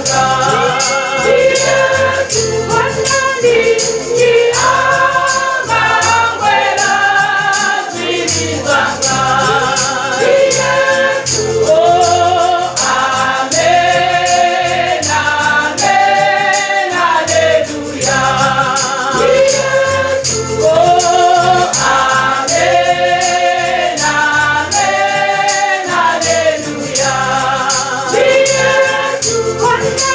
Zanga. Yesu Bwana ndi amangwela zili zanga. Yesu, oh, amen, amen, hallelujah. Yesu, oh, amen, amen, hallelujah. Yesu Bwana.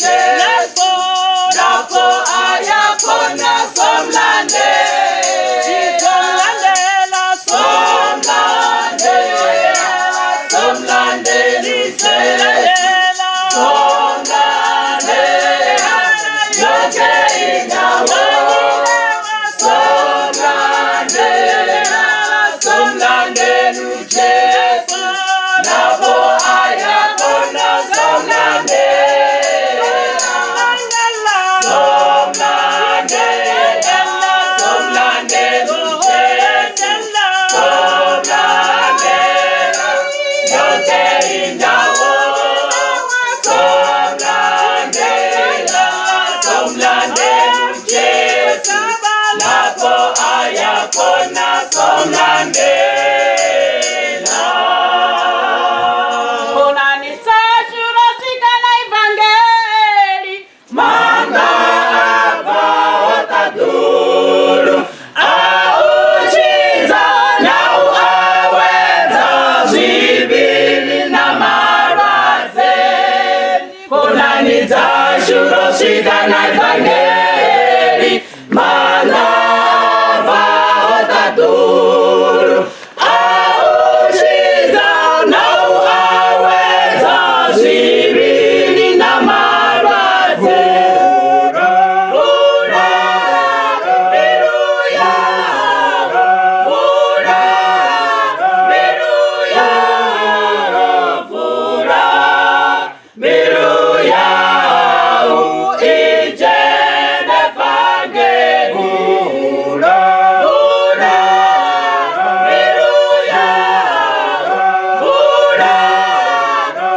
uJesu, lapho aya khona somlandela. Sizomlandela. Somlandela, somlandela uJesu. Sizomlandela. Somlandela yonke indawo. Somlandela, somlandela uJesu, lapho aya khona somlandela. Somlandela, somlandela uJesu, somlandela yonke indawo. Somlandela, somlandela uJesu, lapho aya khona somlandela. Khonani dzashu ro swika na ivangeli. Maanḓa a bvaho ṱaḓulu a u tshidza na u awedza zwivhili na malwadze. Khonani dzashu ro swika na ivangeli. Maanḓa a bvaho ṱaḓulu a u tshidza na u awedza zwivhili na malwadze. Vula mbilu yau, vula mbilu yau, vula mbilu yau, i dzhene vangeli. Vula, vula mbilu yau, vula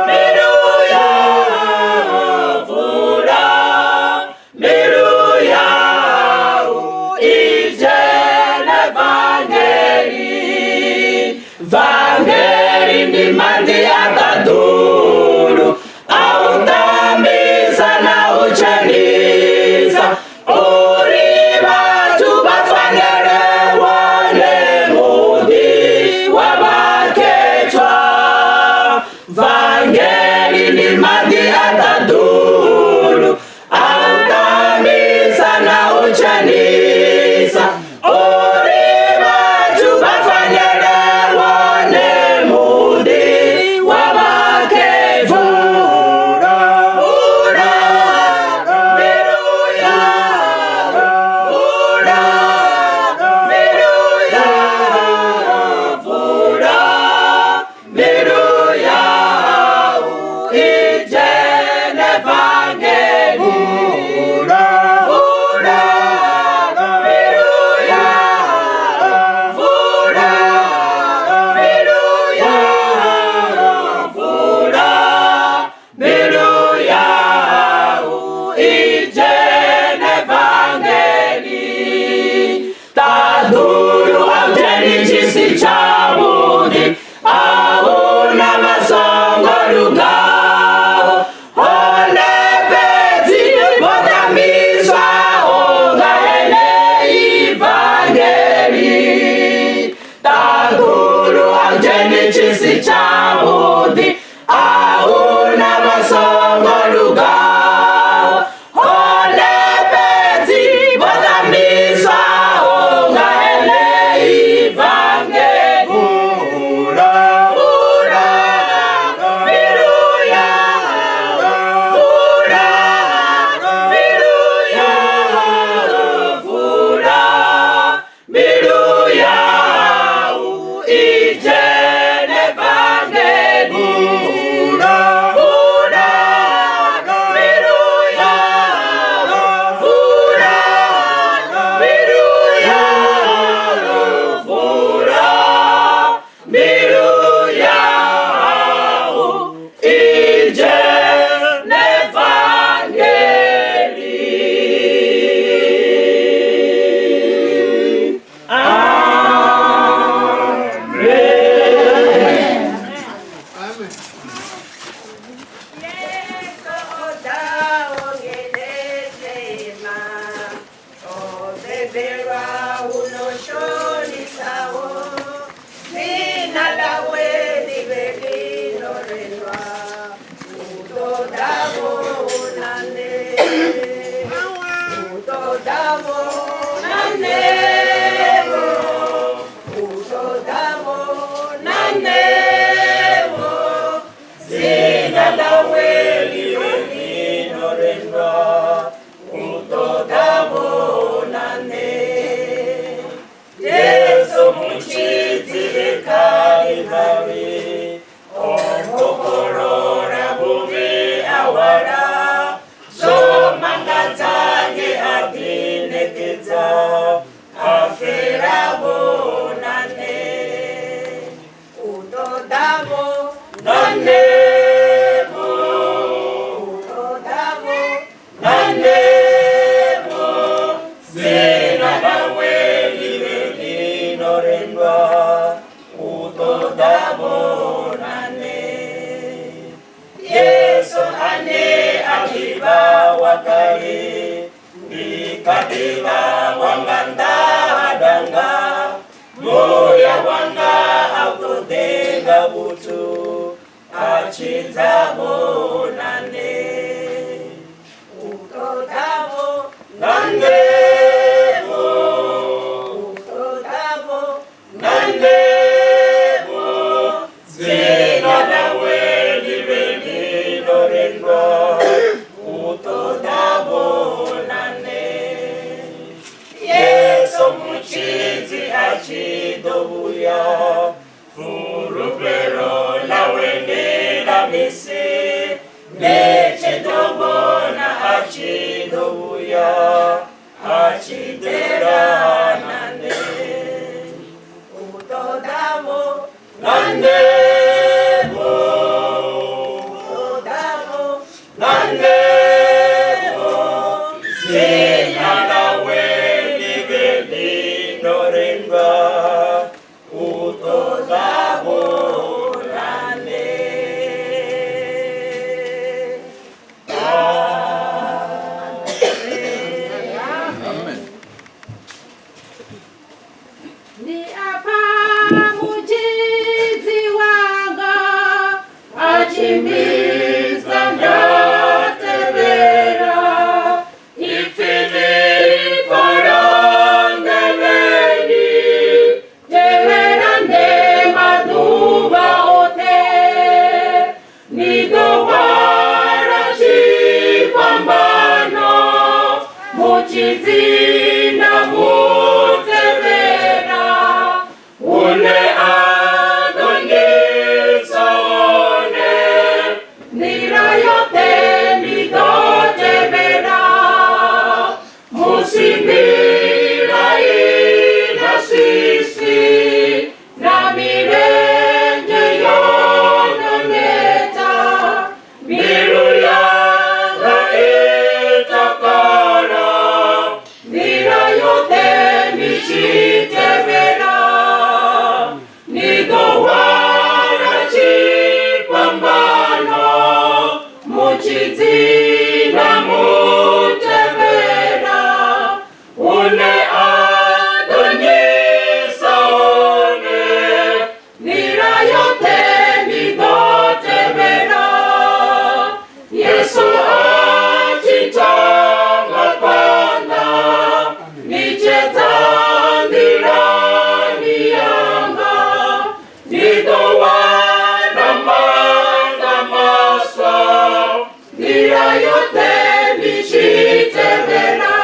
mbilu yau, vula mbilu yau, i dzhene vangeli. Vangeli ndi maḓi a ṱaḓulu a u ṱambisa na u tshenisa uri vhathu vha fanele wone muḓi wa vhakhethwa. Vangeli ndi maḓi a ṱaḓulu a u ṱambisa na u tshenisa uri vhathu vha fanele wone muḓi wa vhakhethwa. ḓivha wanga nnḓa ha danga, muya wanga a u ṱoḓi nga vhuthu, a tshidza vhona nṋe. U ṱoḓavho na nṋevho, u ṱoḓavho na nṋevho, dzina ḽawe ḽi vhe ḽi ḽo rendwa, u ṱoḓavho na nṋe. Yesu mutshidzi a tshi ḓo vhuya, fulufhelo ḽawe ndi ḽa misi, ndi tshi ḓo vhona a tshi ḓo vhuya, a tshi ḓela na nṋe. U ṱoḓavho na nṋevho, u ṱoḓavho na nṋevho, dzina ḽawe ḽi vhe ḽi ḽo rendwa, u ṱoḓavho na nṋe. Amen. Ndi apfa mutshidzi wanga a tshi mmbidza nda tevhela ipfi ḽi pfala nḓevheni tevhela nṋe maḓuvha oṱhe ndi ḓo hwala tshifhambano mutshidzi nda mutevhela hune a ḓo nndisa hone nḓila yoṱhe ndi ḓo tevhela musi nḓila i na swiswi na milenzhe yo no neta mbilu yanga i takala nḓila yoṱhe ndi tshi tevhela ndi ḓo hwala tshifhambano mutshidzi nda mutevhela hune a ḓo nndisa hone nḓila yoṱhe ndi ḓo tevhela Yesu a tshi thanga phanḓa ndi tshedza nḓilani yanga ndi ḓo wana maanḓa maswa nḓila yoṱhe ndi tshi tevhela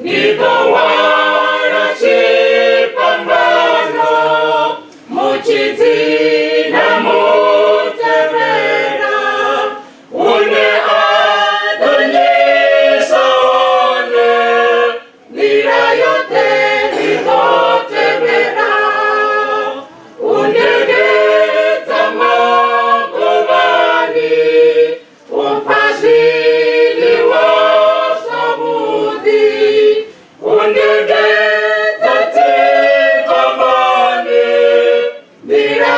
ndi ḓo hwala tshifhambano mutshidzi nda mutevhela hune a ḓo nndisa hone nḓila yoṱhe ndi ḓo tevhela undededza magovhani umpha zwiḽiwa zwavhuḓi undededza dzikhomani nḓila.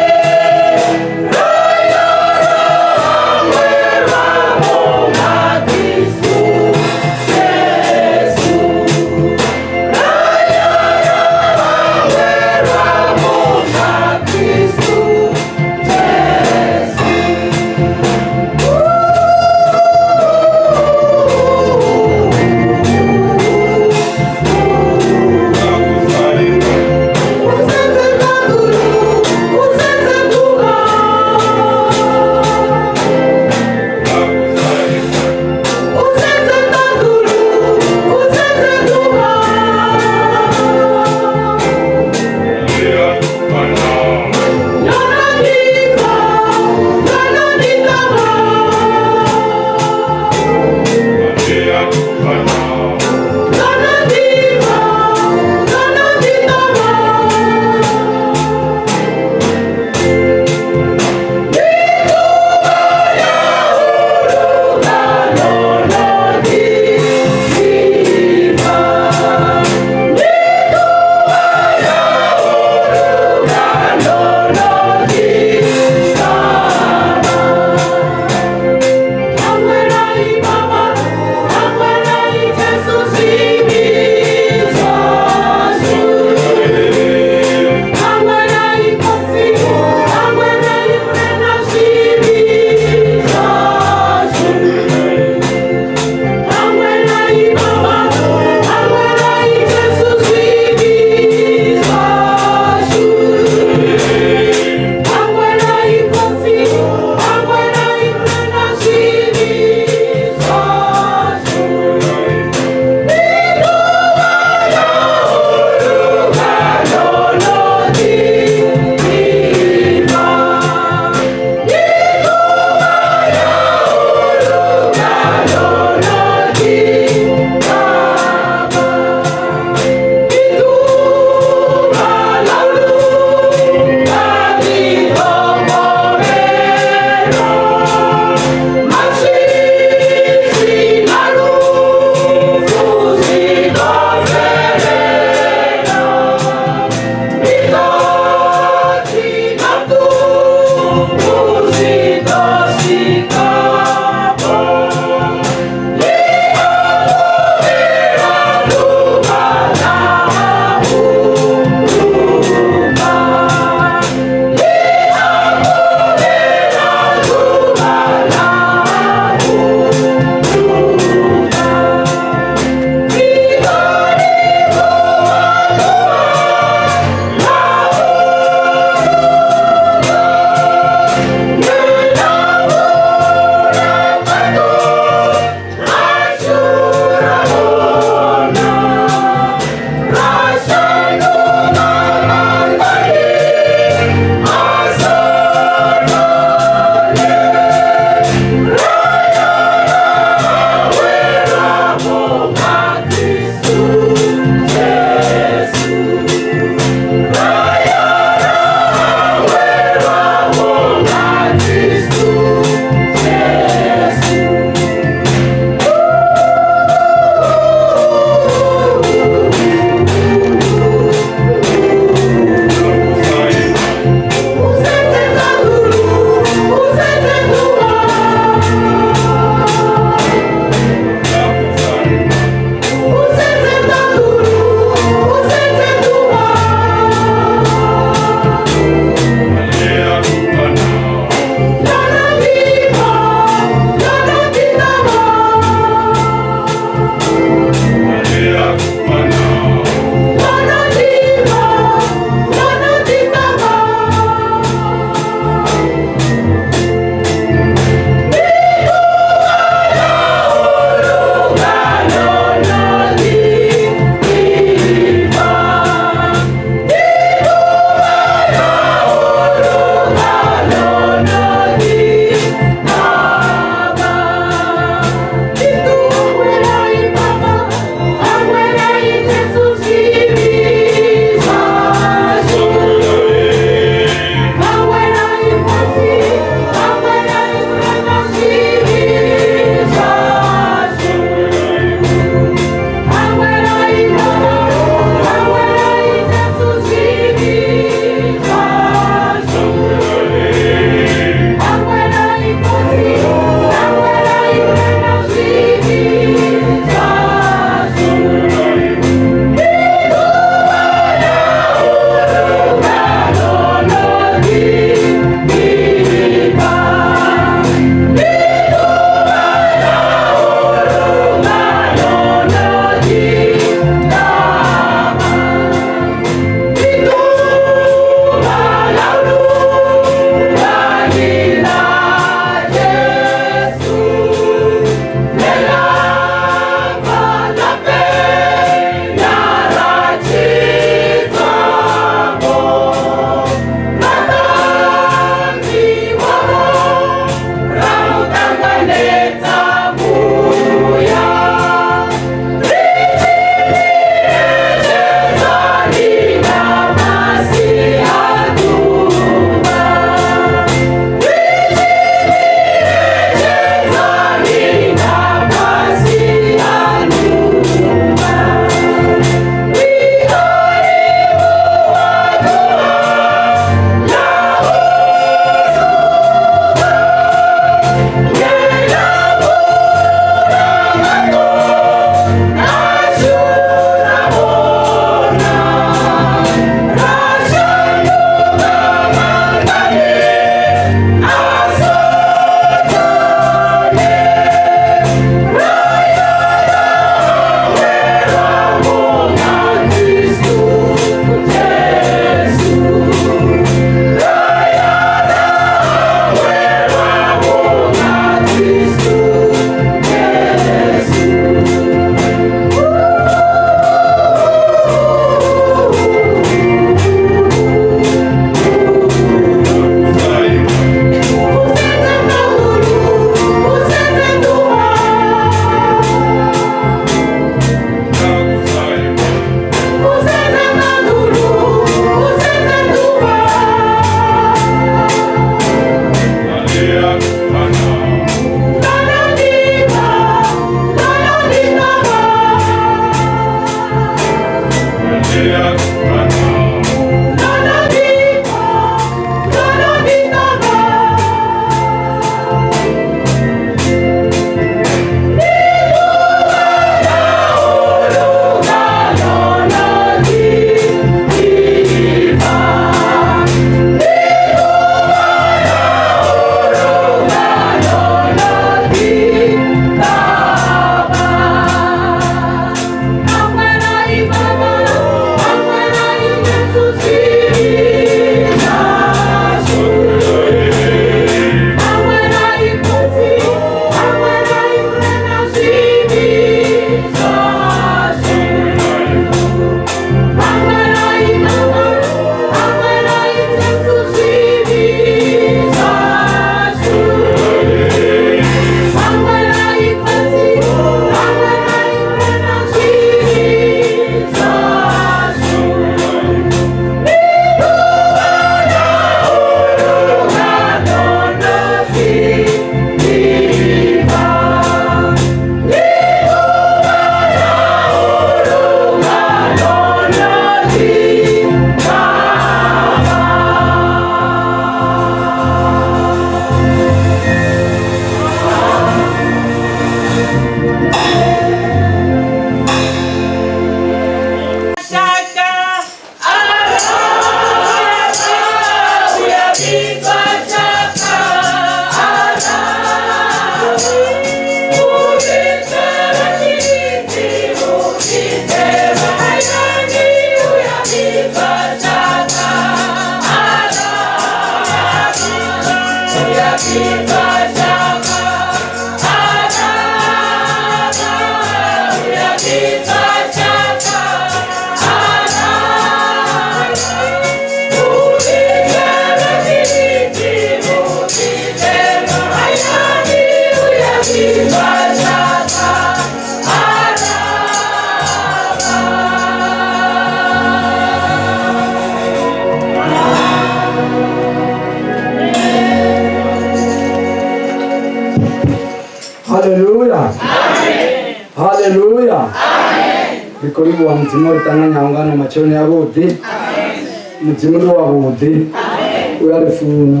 Haleluya. Amen. Haleluya. Amen. Ri khou livhuwa Mudzimu ri ṱanganyaho nga ano matsheloni avhuḓi. Amen. Mudzimu ndi wavhuḓi. Amen. U ya ri funa.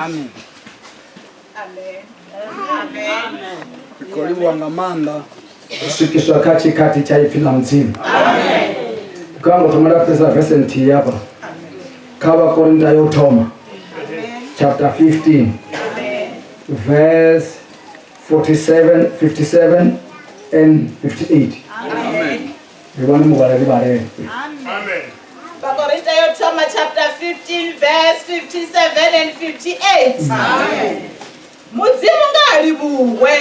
Amen. Amen. Amen. Ri khou livhuwa nga maanḓa u swikiswa kha tshikhathi tsha ipfi ḽa Mudzimu. Amen. Kha ngo thoma nda fhedzisa verse nthihi hafha. Kha Vhakorinta yo thoma. Chapter 15. Verse 47, 57 and 58. Amen. Ri vhone muvhala ri vhalele. Amen. Vakorinta yo thoma chapter 15 verse 57 and 58. Amen. Mudzimu nga a livhuwe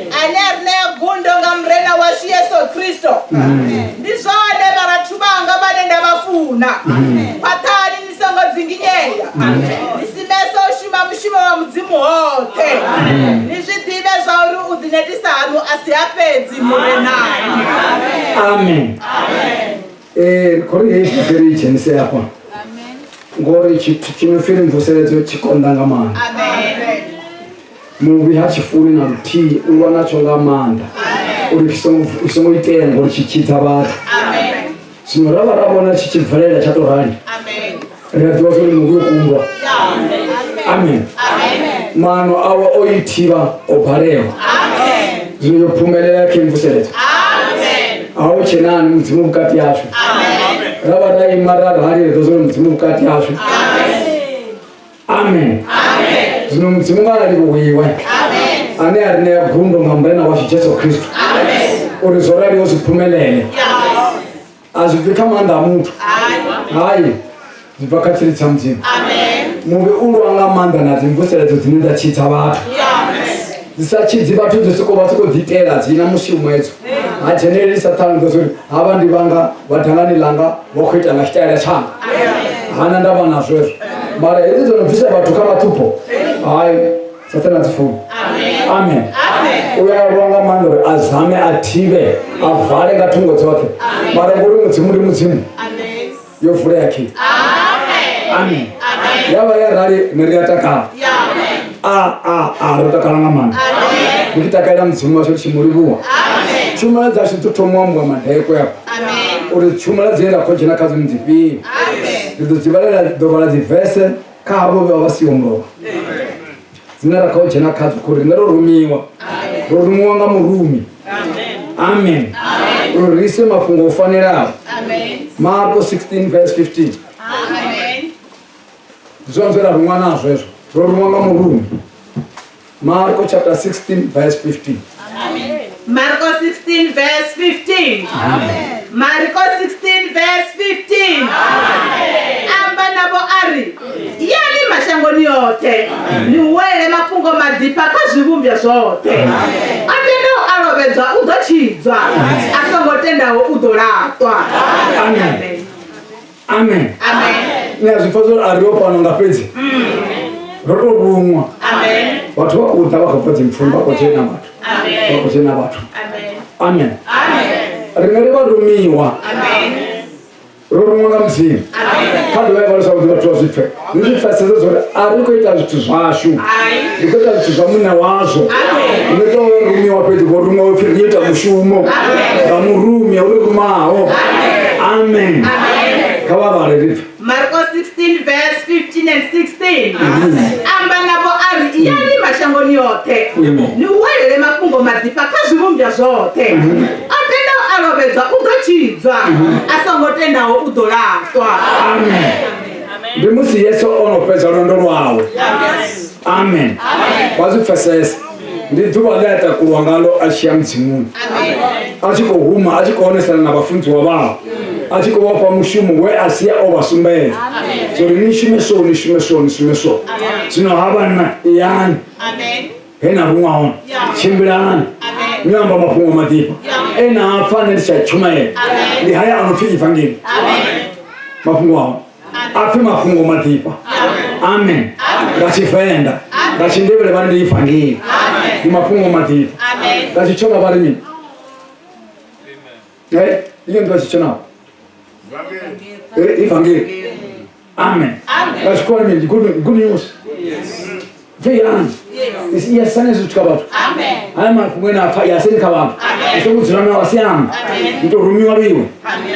ane a ri ṋea gundo nga murena washu Yesu Kristo. Ndi zwone vharathu vhanga vhane nda vha funa. Khwaṱhani ni songo dzinginyea. Ni simese u shuma mushumo wa Mudzimu hoṱhe. Ni zwi ḓivhe zwa uri u ḓinetisa haṋu a si ha fhedzi murenani. Amen. Ri khou ri heyi vese ri i dzhenise hafha ngori tshithu tshi no pfi ri mvuseledzo tshi konḓa nga maanḓa. Amen. Muvhi ha tshifuni na luthihi u lwa natsho nga maanḓa uri tshi songo itea ngori tshi tshidza vhathu. Amen. Zwino ra vha ra vhona tshi tshi bvelela tsha tou rali Amen. ri a ḓivha uri muvhi o kundwa. Amen. Amen. Maano awe o i thivha o balelwa. Amen. Zwino yo phumelela khe mvuseledzo. Amen. A hu tshenani Mudzimu vhukati hashu. Amen. Ra vha ra ima ra rali ri ḓo zwa uri Mudzimu vhukati hashu. Amen. Zwino Mudzimu nga a livhuwiwe ane a ri ṋea gundo nga murena washu Jesu Kristo uri zwo raliho zwi phumelele. A zwi bvi kha maanḓa a muthu. Hai, zwi bva kha tshilidzi tsha Mudzimu. Muvhi u lwa nga maanḓa na dzimvuseledzo dzine dza tshidza vhathu. Dzi sa tshidzi vhathu dzi soko vha soko ḓiitela dzina mushumo hedzo. Ha dzheneleli Saṱhane ḓo uri havha ndi vhanga vha dangani ḽanga vha khou ita nga tshitaela tshanga. Hana ndavha nazwo hezwo. Mara hedzi dzo no bvisa vhathu kha maṱhupho, hai Saṱhane a dzi funi. Amen. U ya lwa nga maanḓa uri a zame a thivhe a vale nga thungo dzoṱhe. Mara ngori Mudzimu ndi Mudzimu yo vulea key. Amen. Ya vha ya rali nṋe ri a takala. A ro takala nga maanḓa. Ndi tshi takalela Mudzimu washu ri tshi mu livhuwa. Tshumelo dzashu dzo thoma u ambiwa madekwe afha. Uri tshumelo dzine ra khou dzhena khadzo ndi dzifhio. Ndi ḓo dzi vhalela ḓo vhala dzivese kha havho vhe vha vha siho mulovha. Dzine ra khou dzhena khadzo khori riṋe ro rumiwa. Ro rumiwa nga murumi. Amen. Uri ri ise mafhungo o fanelaho. Marko 16 verse 15. Ndi zwone zwe ra ruṅwa nazwo hezwo. Ro ruṅwa nga murumi. Marko chapter 16 verse 15. Marko 16 verse 15. Amen. Marko 16 verse 15. Amen. Amba navho a ri, yani mashangoni yoṱhe ni huwelele mafhungo maḓifha kha zwivhumbwa zwoṱhe. A tendaho a lovhedzwa u ḓo tshidzwa, a songo tendaho u ḓo laṱwa. Amen. Amen. Amen. Ni a zwi pfa zwo a ri ho fhano nga fhedzi. Ro to ruṅwa. Amen. Vhathu vha khou ḓa vha khou bva dzimpfuni vha khou dzhena vhathu. Amen. Vha khou dzhena vhathu. Amen. Amen. Amen. Riṋe ri vha rumiwa. Amen. Ro ruṅwa nga Mudzimu. Amen. Kha dovha ya vhalisa vhuḓi vhathu vha zwi pfe. Ni zwi pfesese zwori a ri khou ita zwithu zwashu. Ai. Ri khou ita zwithu zwa muṋe wazwo. Amen. Ni to rumiwa fhedzi vho ruṅwa upfi ri ita mushumo nga murumi o ri rumaho. Amen. Kha vha vhale ri pfe. Marko 16 verse 15 and 16. Amba navho a ri iyani mashangoni yoṱhe ni huwelele mafhungo maḓifha kha zwivhumbwa zwoṱhe. A tendaho a lovhedzwa u ḓo tshidzwa, a songo tendaho u ḓo laṱwa. Amen. Ndi musi Yesu o no fhedza lwendo lwawe. Amen. Vha zwi pfesese. Ndi ḓuvha ḽe a takuwa ngalo a tshi ya Mudzimuni. A tshi khou huma a tshi khou onesana na vhafunziwa vhawe. A tshi khou vha fha mushumo we a sia o vha sumbedza. Zwo ri ni shume so, ni shume so, ni shume so. Zwino ha vhanna iyani Amen. he na ruṅwa hone. Tshimbilani. Ni amba mafhungo maḓifha. E na pfa nṋe ndi tshi a tshumaela. Ndi haya a no pfi ivangeli. Mafhungo a hone. A pfi mafhungo maḓifha. Amen. Nga Tshivenḓa, nga Tshindevhele vha ri ndi ivangeli. Ndi mafhungo maḓifha. Amen. Nga Tshitshonga vha ri mini? Eh, iyo ndi Tshitshonga. Eh, ivangeli. Amen. Nga Tshikhuwa ni mini? Good, good news. Pfeyani. Yasani zwithu kha vhathu. Amen. Haya mafhungo ene a pfa yaseni kha vhathu. Ni songo dzula nao a si aṋu. Ni tou rumiwa vheiwe.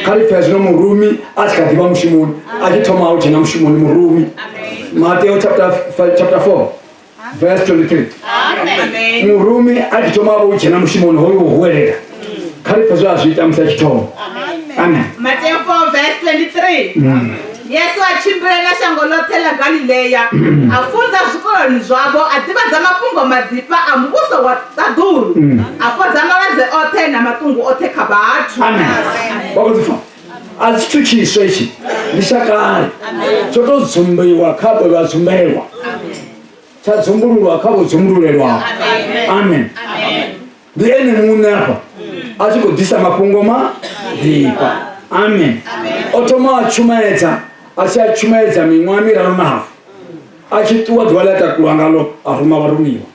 Kha ri pfe zwino murumi a tshi kha ḓi vha mushumoni, a tshi thoma u dzhena mushumoni murumi. Mateo chapter chapter 4 verse 23. Amen. Murumi a tshi thoma vho u dzhena mushumoni hoyo u huwelela. Kha ri pfe zwe a zwi ita musi a tshi thoma. Amen. Mateo 4 verse 23. Yesu a tshimbila na shango ḽoṱhe ḽa Galilea, a funza zwikoloni zwavho, a ḓivhadza mafhungo maḓifha a muvhuso wa ṱaḓulu, a fhodza malwadze oṱhe na maṱungu oṱhe kha vhathu. Amen. Vha khou ḓi pfa? A si tshithu tshiswa itshi, ndi tsha kale. Tsho tou dzumbiwa kha vhe vha dzumbelwa. Tsha dzumbululwa kha vho dzumbululelwaho. Amen. Ndi ene muṋe afha a tshi khou ḓisa mafhungo maḓifha. Amen. O thoma a tshumaedza, a tshi a tshumaedza miṅwaha miraru na hafu. A tshi ṱuwa ḓuvha ḽe a takuwa ngalo a ruma vharumiwa.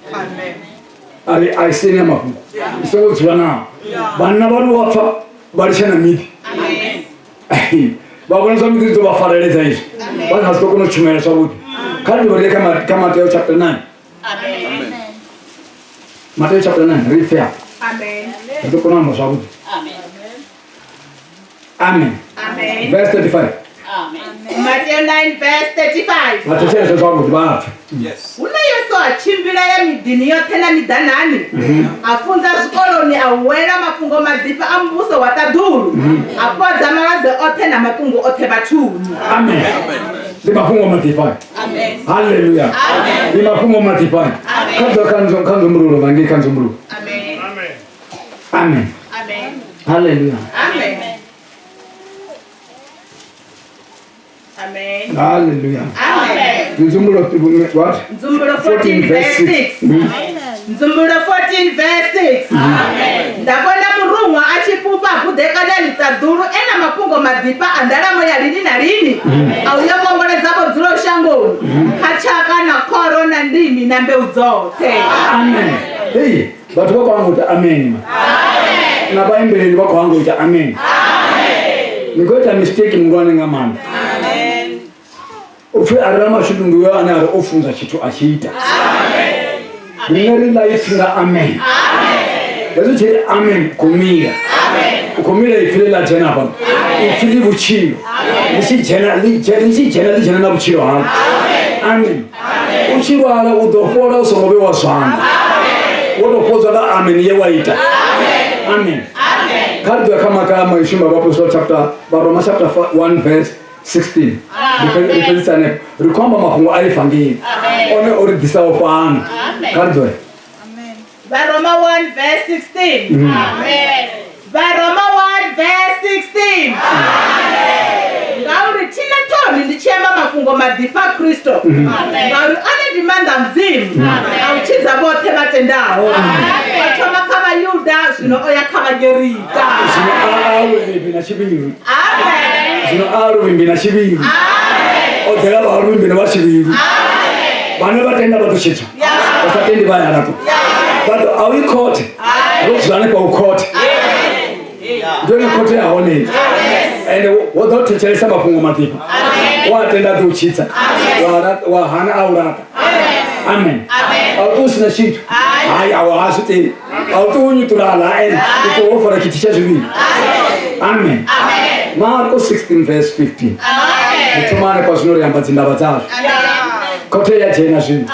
A ri a iseni ya mafhungo. Ni songo dzula nao. Vhanna vha ri wa pfa vha litsha na miḓi. Vha vhona zwa miḓi ḓo vha fareledza izwi. Vha nga si ḓo kona u tshumaela zwavhuḓi. Kha ri dovhe ri ye kha Mateo chapter 9. Mateo chapter 9 ri pfe afha. Amen. Ri ḓo kona u amba zwavhuḓi. Amen. Amen. Verse 35. Mateo 9 verse 35. Vha thetshelese zwavhuḓi vha pfe. Huno Yesu a tshimbila ya miḓini yoṱhe na miḓanani, a funza zwikoloni, a huwelela mafhungo maḓifha a muvhuso wa ṱaḓulu, a fhodza malwadze oṱhe na maṱungu oṱhe vhathuni. Amen. Ndi mafhungo maḓifha. Amen. Haleluya. Ndi mafhungo maḓifha. Kha ḓo kha nzo kha nzumbululo vha ngei kha nzumbululo. Amen. Amen. Amen. Haleluya. Amen. Amen. Haleluya. Amen. Ndi nzumbululo what? Nzumbululo 14 verse 6. Nzumbululo 14 verse 6. Nda vhona muruṅwa a tshi fhufha buḓekanya ḽiṱaḓulu e na mafhungo maḓifha a ndalamo ya lini na lini a u yo kwongoledza vho dzulaho shangoni kha tshaka na khoro na ndimi na mbeu dzoṱhe. Amen. Hey, vhathu vha khou hangwa u ita amen. Na vhaimbeleli vha khou hangwa u ita amen. Ni khou ita mistake muhulwane nga maanḓa. U pfi a re na mashudu ndi uyo ane a ri o funza tshithu a tshi ita. Riṋe ri ḽa ipfi nga amen. Hezwi tshi ri amen gumila. U khou mila ipfi ḽe ḽa dzhena hafha. Ipfi ḽi vhutshilo. Ḽi tshi dzhena ḽi dzhena ḽi tshi dzhena ḽi dzhena na vhutshilo hau. Amen. U tshi lwala u ḓo fhola u songo vhewa zwanḓa. Wo tou fhodzwa nga amen ye wa ita. Amen. Kha ri ḓo ya kha maga a maishuma vhaapostola chapter Vharoma chapter 1 verse 16. Ri fhedzisa hanefho. Ri khou amba mafhungo a evangeli. One o ri ḓisaho fhano. Kha ri ḓo ya. Varoma 1 verse 16. Amen. Varoma 1 verse 16. Amen. Ngauri thina ṱhoni ndi tshi amba mafhungo maḓifha a Kristo. Ngauri one ndi maanḓa a Mudzimu a u tshidza vhoṱhe vha tendaho. O thoma kha Vhayuda zwino o ya kha Vhagerika. Zwino a luvhimbi na tshivhili. Amen. Zwino a luvhimbi na tshivhili. Amen. O ḓela vha luvhimbi na vha tshivhili. Vhane vha tenda vha ḓo tshidzwa. Vha sa tendi vha ya laṱwa. Vha ḓo a u i khothe. Ro dzula hanefha u khothe. Ndi yone khothe ya hone iyi. Ende wo ḓo thetshelesa mafhungo maḓifha. Wa tenda a ḓo u tshidza. Wa hana a u laṱa. Amen. A u ṱuwi u si na tshithu. Hai a u ha zwi tei. A u ṱuwi u nyuṱurala ende u ṱuwa wo fara tshithu tsha zwivhili. Amen. Marko 16 verse 15. Ri thoma hanefha zwino ri amba dzindavha dzazwo. Khothe ya dzhena zwino.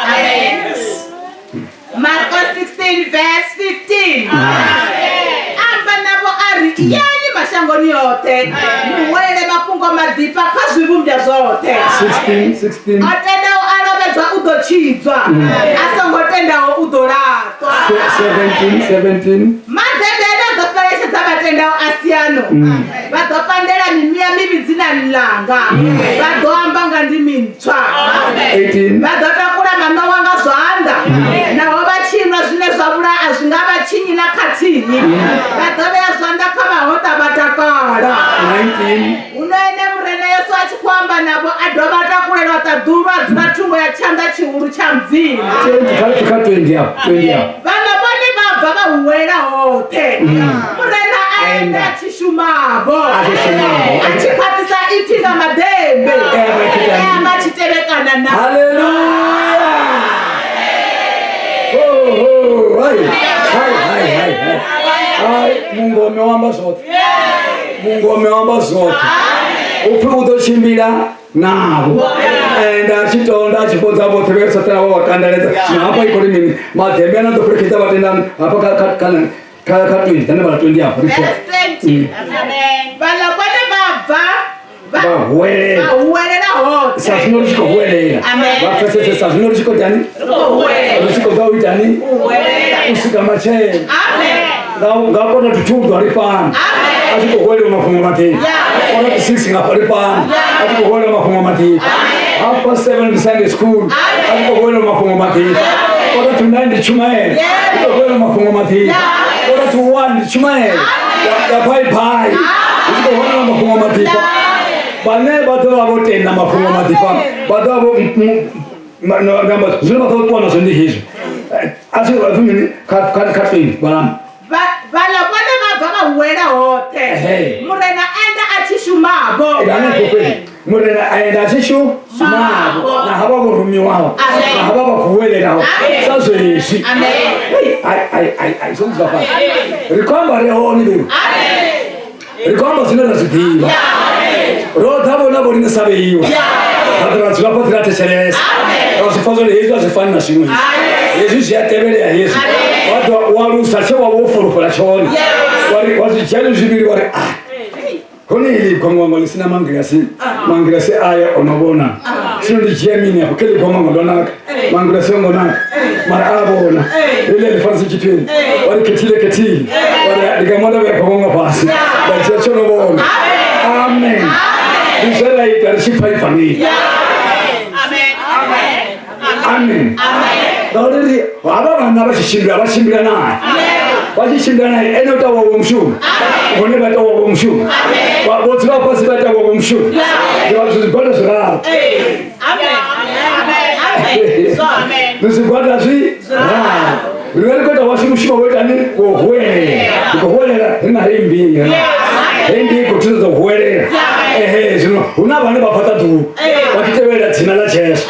Marko 16 verse 15. Amba navho a ri iyani mashangoni oṱhe ni huwelele mafhungo maḓifha kha zwivhumbwa zwoṱhe. 16 16 O tendaho a lovhedzwa u ḓo tshidzwa, a songo tendaho u ḓo laṱwa. 17 17 Maḓembe ane a ḓo fheletshedza vha tendaho a siano, vha ḓo pandela mimuya mivhi dzinani ḽanga, vha ḓo amba nga ndimi ntswa, 18 vha ḓo takula maṋowa nga zwanḓa, naho vha tshi nwa zwine zwa vhulaya a zwi nga vha tshinyi na khathihi, vha ḓo vhea zwanḓa kha vhahoṱa vha takala. 19 Huno ene Murena Yesu a tshi khou amba navho a dovha a takulelwa ṱaḓulu a dzula thungo ya tshanḓa tshihulu tsha Mudzimu. 20 kha ri kha 20 afho 20 afho. Vhaḽa vhone vha bva vha huwelela hoṱhe. Murena a enda a tshi shumavho. A tshi shumavho. A tshi khwaṱhisa ipfi nga maḓembe. E a vha tshi E a vha tshi tevhekana na. Haleluya! Oh, oh, hai, hai, hai, hai, hai. Hai, mungome o amba zwoṱhe. Mungome o amba zwoṱhe. Upfi u ḓo tshimbila navho. Ende a tshi tonda a tshi fhodza vhoṱhe vhe Saṱhane vha vha kandeledza. Zwino hafha i khou ri mini? Maḓembe ane a ḓo fhelekedza vhatendani hafha kha kha kha kha kha 20, ḓa vhala 20 afho. Ri Verse 20. Vhaḽa vhone vha bva Vha huwelela. vha huwelela hoṱhe. Sa zwino ri tshi khou huwelela. Amen. Vha pfesese sa zwino ri tshi khou itani? Ri khou huwelela. Ri tshi khou ḓa u itani? U huwelela. U swika matshelo. Amen. Nga kona to two ḓo ri fhano. Amen. A tshi khou huwelela mafhungo maḓifha. Yeah. Kona to 6 nga ri fhano. A tshi khou huwelela mafhungo maḓifha. Half past 7 ndi Sunday school. A tshi khou huwelela mafhungo maḓifha. Kona to 9 ndi tshumaelo. Yeah. A tshi khou huwelela mafhungo maḓifha. Kona to 1 ndi tshumaelo. Ya bye bye. Hu tshi khou huwelela mafhungo maḓifha. Vhane vha ḓo vha vho tenda mafhungo maḓifha vha ḓo vha vho zwine vha ḓo ṱuwa nazwo ndi hezwi. A tshi pfi mini kha kha kha 20 vhalani. Vhaḽa vhone vha bva vha huwelela hoṱhe. Ehe. Murena a enda a tshi shumavho. Ende hanefho fhedzi Murena a enda a tshi shumavho na havha vho rumiwaho Amen. na havha vha khou huwelelaho Amen. sa zwezwi. Amen. Ai ai ai ai zwo dzula fhasi. Ri khou amba ri hone lero. Amen. Ri khou amba zwine ra zwi ḓivha. Ro ḓa vhona vho riṋe sa vheiwa. Ra ḓa ra dzula fhasi ra thetshelesa. Ra zwi pfa zwori hezwi a zwi fani na zwiṅwe hezwi. Hezwi zwi a tevhelea hezwi. Wa ḓo wa lusa tshe wa vha wo fulufhela tshone. Wa ri wa zwi dzhia zwi zwivhili wa ri ah hone ili gwangwangwa ḽi sina mangilasi mangilasi aya o no vhona zwino ndi dzhia mini afho khe ḽi gwangwangwa ḽo naka mangilasi o ngo naka mara a vhona heḽi ḽi farisa tshithweni wa ri khethile khethile wa ri ndi nga mona vhea gwangwangwa fhasi nda dzhia tsho no vhona. Amen. Ndi zwe ra ita ri tshi pfa ivangeli. Amen. Ngauri ri havha vhanna vha tshi tshimbila vha tshimbila naye. Vha tshi tshimbila naye ene u ita wawe mushumo. Vhone vha ita wawe mushumo. Vho dzula fhasi vha ita wawe mushumo. Ndi vha zwigwada zwiraru. Ndi zwigwada zwiraru. Riṋe ri khou ita washu mushumo wo itani wo huwelela. Ri khou huwelela ri na heyi mbila. Heyi ndi i khou thusedza u huwelela. Ehe zwino hu na vhane vha bva ṱaḓulu vha tshi tevhelela dzina ḽa Jesu.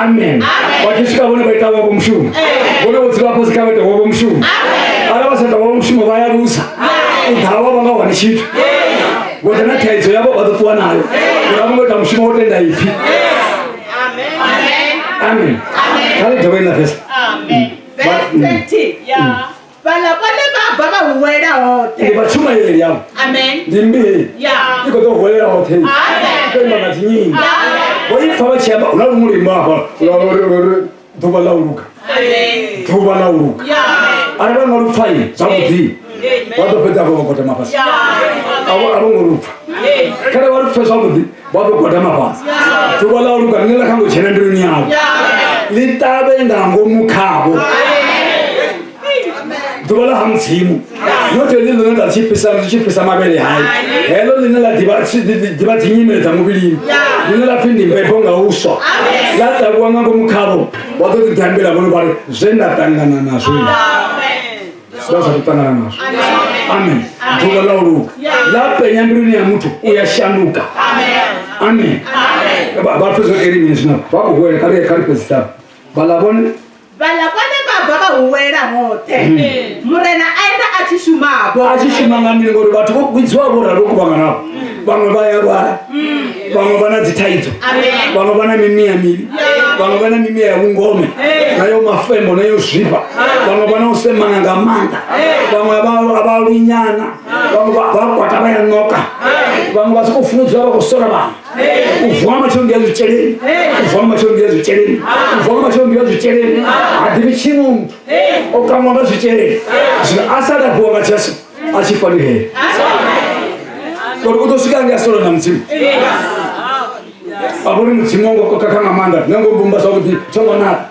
Amen. Vha tshi swika vhone vha ita wavho mushumo. Vhone vho dzula fhasi kha vha ita wavho mushumo. Arali vha sa ita wavho mushumo vha ya lusa. U ḓa vha vha nga hone. wani tshithu vho ḓa na thaidzo yavho vha ḓo ṱuwa nayo uri a vho ngo ita mushumo wo tenda ipfi. Amen. Kha ri dovhe ḽa verse. Verse 20. Vhaḽa vhone vha bva vha huwelela hoṱhe. Ndi vhatshumaeli avho. Amen. Ndi mmbi heyi. Yeah. I khou ḓo huwelela hoṱhe. Amen. I khou imba nga dzinyimbo. Amen. Vho i pfa vha tshi amba hu na luṅwe luimbo hafha lwa uri ḓuvha ḽa u luga. Amen. Ḓuvha ḽa u luga. Yeah. Arali vha nga lu pfa i zwavhuḓi vha ḓo fhedza hafho vha gwadama fhasi. A vho ngo lu pfa. Kharali vha lu pfe zwavhuḓi vha ḓo gwadama fhasi. Ḓuvha ḽa u luga ḽine ḽa kha ngo dzhena mbiluni yavho ḽi ṱavhe nga ngomu khavho. Ḓuvha ḽa ha Mudzimu not heḽi ḽine ḽa tshi fhisa ḽi tshi fhisa mavhele hai heḽo ḽine ḽa ḓivha dzi nyimele dza muvhilini ḽine ḽa pfhi ndi mbebo nga uswa ḽa ṱavhiwa nga ngomu khavho vha ḓo ḓi ḓambela vhone vha ri zwe nda ṱangana nazwo vha sa ḓo ṱangana nazwo. Amen. Ḓuvha ḽa u luga ḽa penya mbiluni ya muthu u ya shanduka. Amen. Vha pfe zwo eri mini zwino vha khou huwelela kha ri fhedzisa vhaḽa vhone. Vhaḽa vhone vha bva vha huwelela hoṱhe. Murena a enda a tshi shumavho. A tshi shuma nga mini ngori vhathu vho vhidziwa vho ralo kuvhangana afho. Vhaṅwe vha ya lwala, vhaṅwe vha na dzithaidzo, vhaṅwe vha na mimiya mivhi, vhaṅwe vha na mimiya ya vhungome na yo mafembo na yo zwifha, vhaṅwe vha na u semana nga maanḓa, vhaṅwe a vha lwinyana, vhaṅwe vha kwata vha ya ṋoka, vhaṅwe vha sokou funa u dzula vha khou sola vhaṅwe. U vuwa matsheloni ndi ya zwitsheleni, u vuwa matsheloni ndi ya zwitsheleni, u vuwa matsheloni ndi ya zwitsheleni. Ha ḓivhi tshiṅwe muthu o kamwa nga zwitsheleni. Zwino a sa lafhiwa nga Jesu a tshi fani hele ngori u ḓo swika nge a sola na Mudzimu. A vhori Mudzimu wangu o khakha nga maanḓa nṋe ngo mbumba zwavhuḓi tsho ngo naka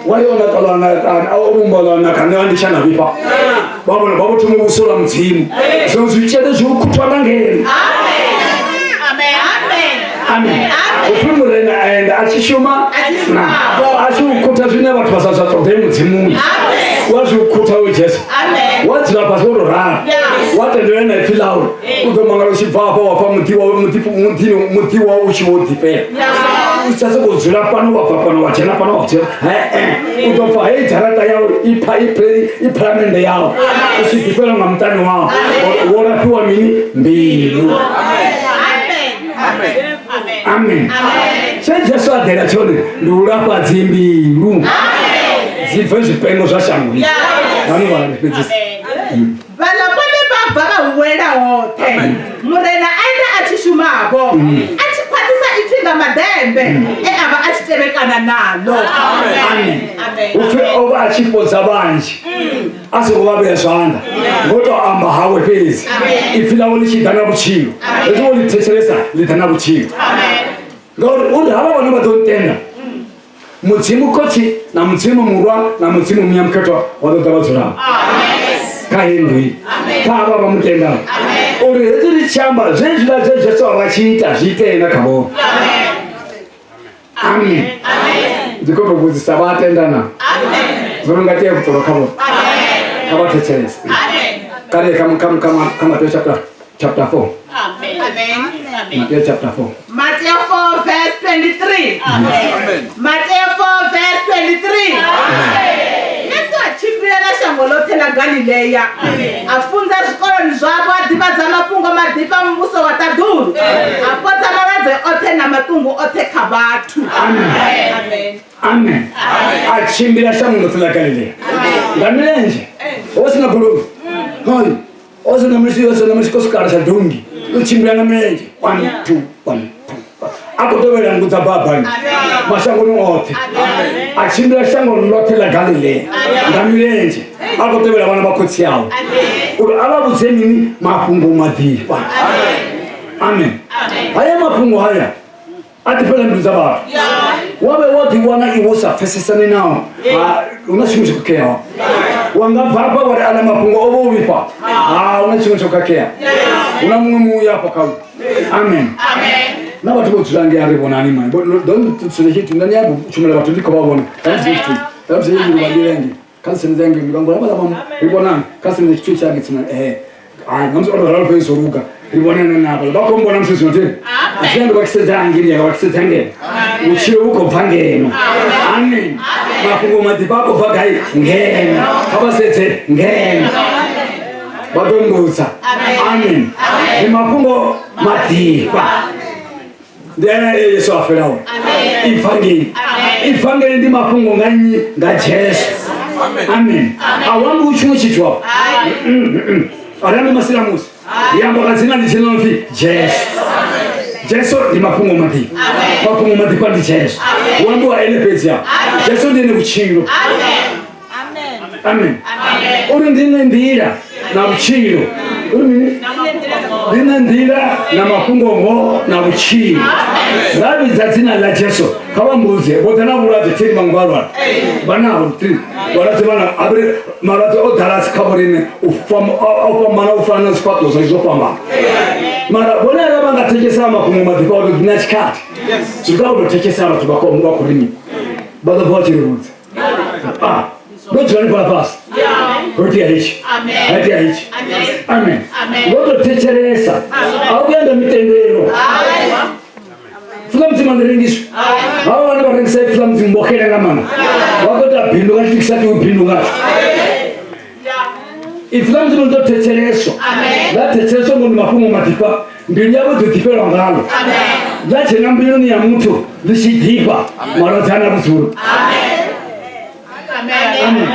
wa yo naka lwa naka a o vhumba lwa naka nṋe a ndi tsha na vhifha. Vha vhona vha vho thoma u sola Mudzimu. Zwino zwitshele zwi u khuthwa nga ngeno. Amen. Upfi Murena a enda a tshi shuma na a tshi u khutha zwine vhathu vha sa zwa ṱoḓe Mudzimuni. Wa zwi u khutha we Jesu. Wa dzula fhasi wo tou ralo. Wa tendela na ipfi ḽawe. U ḓo mangala u tshi bva hafha wa pfa muḓi wawe muḓi wawe u tshi vho ḓifhela. U sa sokou dzula fhano wa bva fhano wa dzhena fhano wa dzhena. U ḓo pfa heyi dzharaṱa yau i phalamennde yau. U tshi ḓifhela nga muṱani wau. Wo lafhiwa mini? Mbilu. Amen. Tshe Jesu a ḓela tshone ndi u lafha dzimbilu dzi bve zwipengo zwa shango iḽi. Vhano vhala ndi fhedzisa. Vhaḽa vhone vha bva vha huwelela hoṱhe. Murena a enda a tshi shumavho, a tshi khwaṱhisa ipfi nga maḓembe e a vha a tshi tevhekana naḽo. Amen. Amen. Upfi o vha a tshi fhodza vhanzhi a songo vha vhea zwanḓa ngo to amba hawe fhedzi. Ipfi ḽawe ḽi tshi ḓa na vhutshilo, hezwi wo ḽi thetshelesa ḽi ḓa na vhutshilo. Ngauri uri havha vhane vha ḓo ntenda, Mudzimu Khotsi na Mudzimu Murwa na Mudzimu Muya Mukhethwa vha ḓo ḓa vha dzulaho kha heyi nnḓu iyi, kha havha vha mu tendaho. Uri hezwi ri tshi amba zwezwiḽa zwe Jesu a vha tshi ita zwi itee na kha vhone. Amen. Ndi khou tou vhudzisa vha a tenda na? Zwo no nga tea vhuṱolo kha vhone. Kha vha thetshelese. Kha ri ye kha Mateo chapter 4. Mateo chapter 4. Mateo 4 verse 23. Amen. Mateo 4 verse 23. Yesu a tshimbila na shango ḽoṱhe ḽa Galilea, a funza zwikoloni zwavho, a ḓivhadza mafhungo maḓifha a muvhuso wa ṱaḓulu, a fhodza malwadze oṱhe na maṱungu oṱhe kha vhathu. Amen. Amen. A tshimbila shango ḽoṱhe ḽa Galilea nga milenzhe, ho sina goloi, hoi o sina misi, o sina misi kosikala tsha dongi, u tshimbila nga milenzhe 1 2 1 2 a khou tevhela nngu dza babani mashangoni oṱhe. A tshimbila shango ḽoṱhe ḽa Galilea nga milenzhe a khou tevhela vhana vha khotsi awe uri a vha vhudze mini? Mafhungo maḓifha. Amen. Haya mafhungo haya a ḓifhela mbilu dza vhathu. Wa vhe wa ḓiwana iwe u sa pfesesani nao, hu na tshiṅwe tsho khakheaho. Wa nga bva hafha wa ri aḽa mafhungo o vha o vhifha, ha hu na tshiṅwe tsho khakheaho. Hu na muṅwe muya hafha khawo. Amen. Na vhathu vho dzula ngei a ri vhonani mani. Ḓo ntsule tshithu nṋe ni a shumela vhathu ndi khou vha vhona. Kha ndi tshithu. Kha ndi tshithu vha ngei. Kha ndi sendedza ngei ndi vha vha ri vhonani. Kha sendedza tshithu tsha ngei tsina eh. Hai nga musi o ralo fhedzi zwo luga. Ri vhonana na vha. Vha khou mbona musi zwino thini. A thi ndo vha kisedza ngei ndi vha kisedza ngeno. Vhutshilo vhu khou bva ngeno. Amen. Mafhungo maḓifha a khou bva gai? Ngeno. Kha vha sedze ngeno. Vha ḓo mbudza. Amen. Ndi mafhungo maḓifha. Ndi ene e Yesu a fela hone. Ivangeli. Ivangeli ndi mafhungo nga nnyi? Nga Jesu. Amen. A hu ambiwi tshiṅwe tshithu afho. A ri ambi masilamusi. Ri amba nga dzina ḽithihi ḽo no pfi Jesu. Jesu ndi mafhungo maḓifha. Mafhungo maḓifha ndi Jesu. Hu ambiwa ene fhedzi afho. Jesu ndi ene vhutshilo. Amen. Uri ndi nṋe nḓila na vhutshilo. Uri mini? Ndi nṋe nḓila na mafhungo-ngoho na vhutshilo. Ra vhidza dzina ḽa Jesu, kha vha mbudze, vho ḓa na vhulwadze thiri vhaṅwe vha lwala. Vha naho thiri. Vhalwadze vha na avhe malwadze o ḓala kha vho riṋe u fhambana u fana na zwifhaṱuwo zwashu zwo fhambana. Mara vhone arali vha nga thetshelesa mafhungo maḓifha vha ḓo ḓi na tshikhathi. Zwi nga u tou thetshelesa vhathu vha khou ri mini. Vha ḓo bva vha tshi ri vhudza. Ah, ndo dzula ni fhala fhasi ho itea hetshi ha itea hetshi amen ndo to thetshelesa a u vhuya nda mitendelo pfula mudzimu a ndi rengiswi havha vhane vha rengisa pfula mudzimu vho xela nga maanḓa vha khou ita bindu nga tshithu tshi sa tea u bindu ngatsho ipfi ḽa mudzimu ḽi ḓo thetsheleswa ḽa thetsheleswa ngo ndi mafhungo maḓifha mbilu yavho i ḓo ḓifhelwa ngalo ḽa dzhena mbiluni ya muthu ḽi tshi ḓifha malwadze a na vhudzulo amen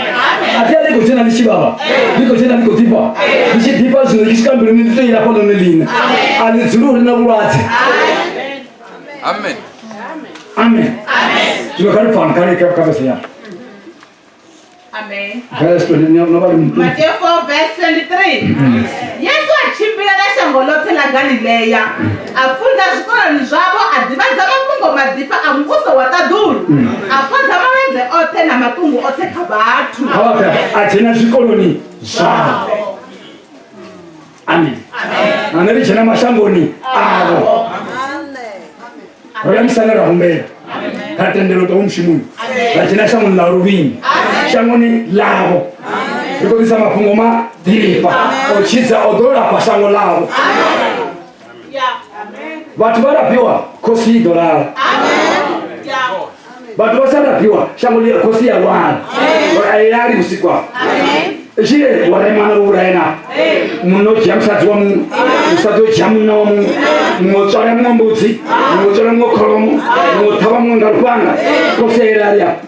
a thi a ḽi khou dzhena ḽi tshi vhavha ḽi khou dzhena ḽi khou ḓifha ḽi tshi ḓifha zwino ḽi swika mbiluni ḽi tou ilafha ḽone ḽine a ḽi dzuli uri na vhulwadze Amen. Amen zwino kha ri pfani kha ri kha vese ya Amen. Verse 20, no vha ri Mateo 4 verse 23. Yesu a tshimbila na shango ḽoṱhe ḽa Galilea, a funza zwikoloni zwavho, a ḓivhadza mafhungo maḓifha a muvhuso wa ṱaḓulu, a fhodza malwadze oṱhe na maṱungu oṱhe kha vhathu. Kha vha pfe, a dzhena zwikoloni zwavho. Amen. Na nṋe ri dzhena mashangoni avho. Ro ya musanda ra humbela. Ra tendelwa u ṱwa mushumoni. Ra dzhena shangoni ḽa luvhini. Shangoni ḽavho. Ri khou ḓisa mafhungo maḓifha. O tshidza o ḓo lafha shango ḽavho. Vhathu vha lafhiwa khosi i ḓo lala. Vhathu vha sa lafhiwa shango ḽi khosi ya lwala. Ngori a i lali vhusiku afho. Tshile wa remana vho vhulaya na munna o dzhia musadzi wa muṅwe musadzi o dzhia munna wa muṅwe muṅwe o tswala muṅwe mbudzi muṅwe o tswala muṅwe kholomo muṅwe o ṱhavha muṅwe nga lufhanga khosi a i lali afho.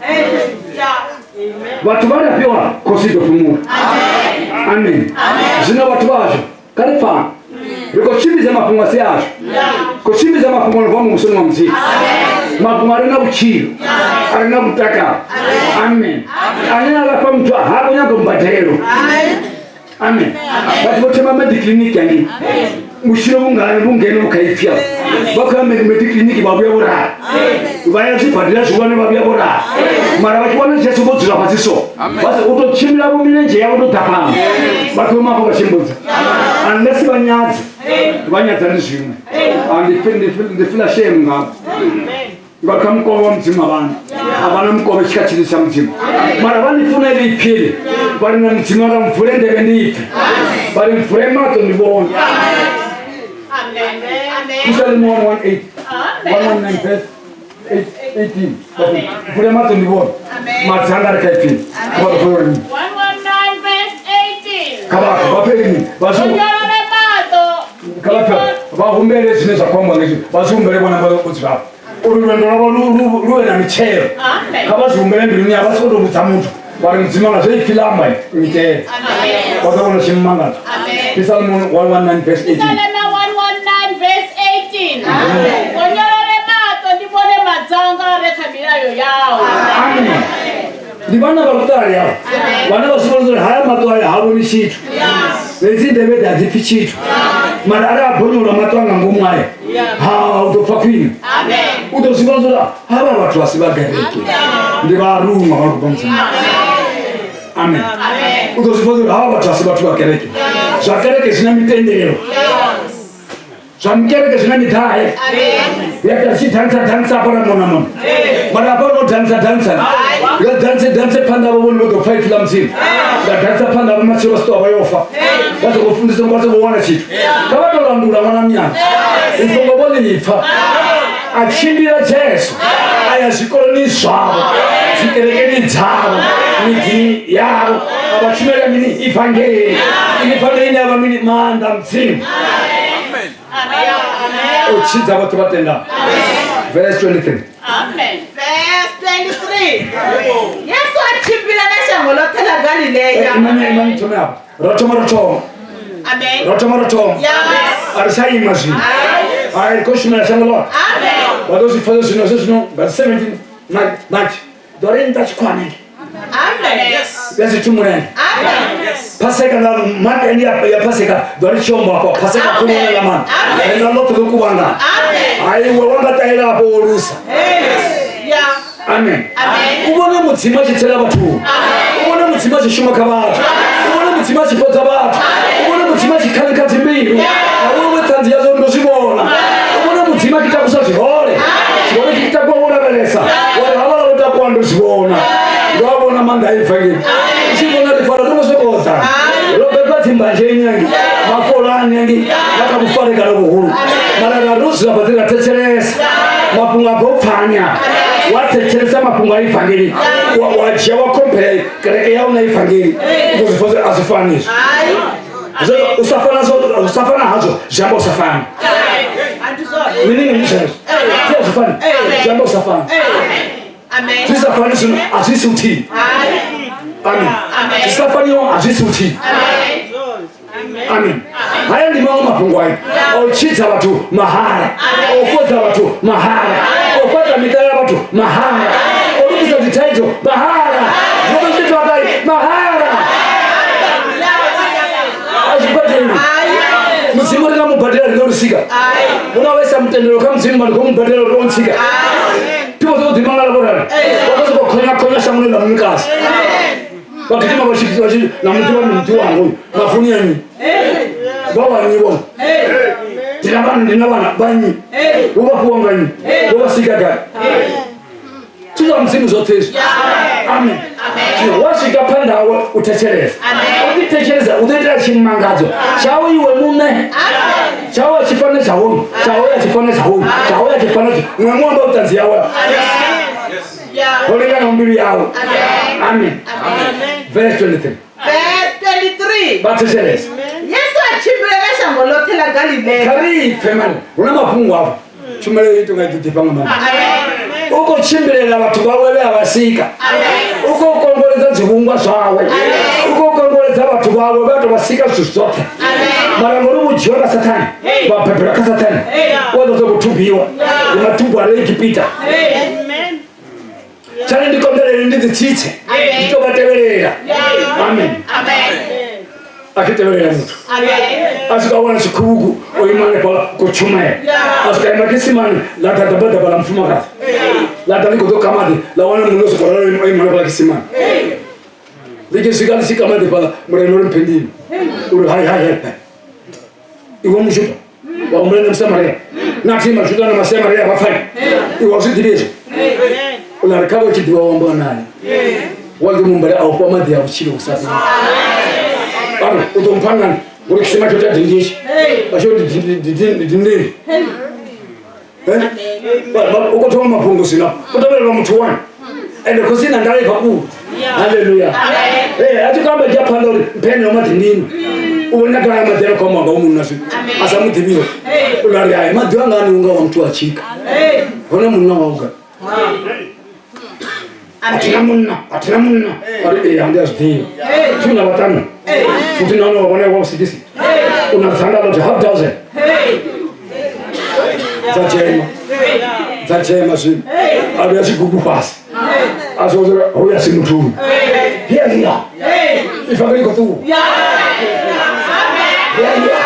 Vhathu vha lafhiwa khosi i ḓo fhumula. Amen. Zwino vhathu vhashu kha ri pfane ri khou tshimbidza mafhungo a si ashu khou tshimbidza mafhungo a no bva muvhusoni wa mudzimu mafhungo a re na vhutshilo a re na mutakalo amen ane a lafha muthu ha khou nyaga mbadelo amen vhathu vho thoma mediclinic angei vhutshilo vhungani vhungeno vhu kha ipfi afho vha khou ya mediclinic vha vhuya vho ralo vha ya zwibadela zwihulwane vha vhuya vho ralo mara vha tshi wana Jesu vho dzula fhasi so vha u tou tshimbila vho milenzhe yavho tou ḓa fhano vha thoma hafho vha tshimbudza unless vha nyadze vha nyadza ndi zwiṅwe ndi fila shame ngavho nga kha mukovhe wa mudzimu avhana avhana mukovhe tshi kha tshithu tsha mudzimu mara vha ni funa ili ipfili vha ri na mudzimu anga mvule nḓevhe ndi ipfe vha ri mvule maṱo ndi vhone Psalm 118 119 verse 18 mvule maṱo ndi vhone madzanga ri kha ipfili kha vha pfe uri 119 verse 18. kha vha vha pfe rini vha zwi Onyolole maṱo. kha vha pfe vha humbele zwine zwa khou ambiwa ngezwi vha zwi humbele vhona vho dzulapo uri lwendo lwavho lu vhe na mitshelo kha vha zwi humbele mbiluni yavho vha sokou tou vhudza muthu vha ri mudzimu anga zwe ipfi ḽa amba itele vha ḓo vhona tshimangadzo Psalm 119 verse 18 Psalm 119 verse 18. Onyolole maṱo ndi vhone madzanga a re kha milayo yau. Amen. Ndi vhana vha vhuṱali avho vhana vha zwi vhona uri haya maṱo aya ha vhoni tshithu fhedzi nḓevhe a dzi pfi tshithu mara arali a bonyolwa maṱo anga ngomu aya ha u ḓo pfa khwine u ḓo zwi vhona uri havha vhathu a si vha gereke ndi vharuṅwa vha khou bva mudzimu amen u ḓo zwi pfa uri havha vhathu a si vhathu vha kereke zwa kereke zwi na mitendelo zwa mukereke zwi na miḓahe ya ita tshi dansa dansa hafha na mona mona mara hafha no dansa dansa nga danse danse phanḓa vho vhone vho ḓo pfa ipfi ḽa mudzimu nga dansa phanḓa vho matshelo vha si ṱwa vha yo fa vha songo fundisa vha songo wana tshithu kha vha tou landula ṅwana mnyana ri songo vho ḽi pfa. A tshimbila Jesu a ya zwikoloni zwavho, dzikerekeni dzavho, miḓini yavho, a vha tshumela mini? Ivangeli. Ivangeli ine ya vha mini? Maanḓa Mudzimu. O tshidza vhathu vha tendaho. Verse 23. Amen. Verse 23. Yesu a tshimbila na shango ḽoṱhe ḽa Galilea. Imani, imani, thome afha. Ro thoma, ro thoma. Amen. Ro thoma, ro thoma. Yes. A ri tsha ima zwino. Hai, ri khou shumela shango ḽoṱhe. Amen. Vha ḓo zwi pfa zwino, zwino nga 17 March. Ḓo ri nṱha tshikhwanele. Amen. Ya zwithu mulenzhe. Amen. Paseka nga Monday ya Paseka ḓo ri tshiombo afho Paseka khulu nga maanḓa. Amen. Ri nga ḽoṱhe ḽo kuvhangana. Amen. Hai, iwe wa nga ṱahela afho wo lusa. Yeah. Amen. Amen. U vhone Mudzimu a tshi tsela vhathu. U vhone Mudzimu a tshi shuma kha vhathu. U vhone Mudzimu a tshi fhodza vhathu. U vhone Mudzimu a tshi khanikha dzimbilu. A vhone ṱhanzi ya zwo ndo zwi vhona. U vhone Mudzimu a tshi takusa zwihole. Tshihole tshi takuwa wo lavhelesa. Wa ri havhala vho takuwa ndo zwi vhona. Ndo a vhona maanḓa a ivangeli. U tshi vhona ri fara ro sokou ḓa. Ro bebwa dzimbanzheni hangi, mafolani hangi, na kha vhufarekano vhuhulu. Mara ra ro dzula fhasi ra thetshelesa mafhungo a bva u pfanya. Wa thetshelesa mafhungo a ivangeli, wa dzhia wa compare kereke yau na ivangeli. U ḓo zwi pfa a zwi fani izwo. Hai. Zwo u sa fana zwo, u sa fana hazwo zwi amba u sa fana. Andizona. Mini ni zwezwo? Thi a zwi fani. Zwi amba u sa fana. Amen. Zwi sa fani zwino a zwi si uthihi. Hai. Amen. Zwi sa faniho a zwi si uthihi. Amen. Haya ndi maṅwe mafhungo ayo. O tshidza vhathu mahala. O fhodza vhathu mahala. O fhaṱa miṱa ya vhathu mahala. O lugisa dzithaidzo mahala. Zwoṱhe zwi itwa gai? Mahala. A zwi badelwi. Mudzimu ri nga mu badela ri nga ri sika. Huna vhaisa mutendelo kha Mudzimu vha ri khou mu badela uri o ntsika. Thi vho ḓo ḓimangala vho rali. Vha khou sokou khonya khonya shangoni ḽa muṅwekadzi. Vha gidima vha tshi na muḓi wa muḓi wanga uyu mafuni ya nnyi. Vha wa nnyi vhone. Ndi na vhana, ndi na vhana vha nnyi. Vho vha fhiwa nga nnyi. Vho vha sika gai. Zwithu zwa Mudzimu zwoṱhe hezwi. Amen. Zwino wa swika phanḓa hawe u thetshelesa. U ḓi thetshelesa u ḓo itela tshimangadzo tshawe iwe muṋe. Tshawe a tshi fana tsha hoyu, tsha hoyu a tshi fana tsha hoyu, tsha hoyu a tshi fana tsha muṅwe muṅwe amba vhuṱanzi yawe. Yeah. Ho linganaho mbilu yawe. Amen. Verse 23. Verse 23. Vha thetshelesa. Yesu a tshimbila na shango ḽoṱhe ḽa Galilea. Kha ri pfe mani, hu na mafhungo afho. Tshumelo i tonga i ḓo ḓifha nga maanḓa. U khou tshimbilela vhathu vhawe vhe a vha sika. U khou kongoledza zwivhumbwa zwawe. U khou kongoledza vhathu vhawe vhe a tou vha sika zwithu zwoṱhe. Mara ngori vho dzhiwa nga Sathane, vha bebelwa kha Sathane, wa ḓo sokou thubiwa. Ndi mathubwa a re Egipita. Tshane ndi konḓelele ndi dzi tsitse. Ndi tou vha tevhelela. Amen. A tshi tevhelela muthu. A swika a wana tshikhuvhugu o ima hanefhaḽa khou tshumela. A swika ima kisimani ḽa ḓa ḓabaḓaba ḽa mufumakadzi. Ḽa ḓa ḽi khou ḓo ka maḓi ḽa wana munna o sokou ralo o ima hanefhaḽa kisimani. Ḽi tshi swika ḽi tshi ka maḓi fhaḽa murena uri mphe ndimo. Uri hai hai hai. Iwe Mujuda wa humbula na Musamaria. Na thi Majuda na Masamaria vha pfani. Iwe a zwi ḓivhi hezwo. Uḽa ri kha vha tshi ḓivha wa amba naye. Wa ḓo muhumbela a u fha maḓi a vhutshilo vhu sa fheli. Ari u ḓo mpha ngani? Ngori tshisima tsho tsha dinditshi. Vha tsho dindini. U khou thoma mafhungo zwino. U tevhelelwa muthu wani. Ende khosi na ndala i bva kule. Haleluya. A tshi khou amba dzhia phanḓa uri mphe eneo maḓi ndinwe. U vhona gai maḓi a khou amba nga u munna zwino. A sa mu ḓivhiho. Uḽa ri hai maḓi anga ani unga wa muthu wa tshika. Hone munna wau gai? A thina munna, a thina munna. A ri ee, ndi a zwi ḓivha. Thi una vhaṱanu. Futhi na hone wa vhona wa usikisi. U na dzanga ḽoṱhe half dozen. Dza dzhena. Dza dzhena zwino. A vhuya tshigubu fhasi. A zwi uri hoyu a si muthu uyu. Here here. Ifa ḽi khou ṱuwa. Here here.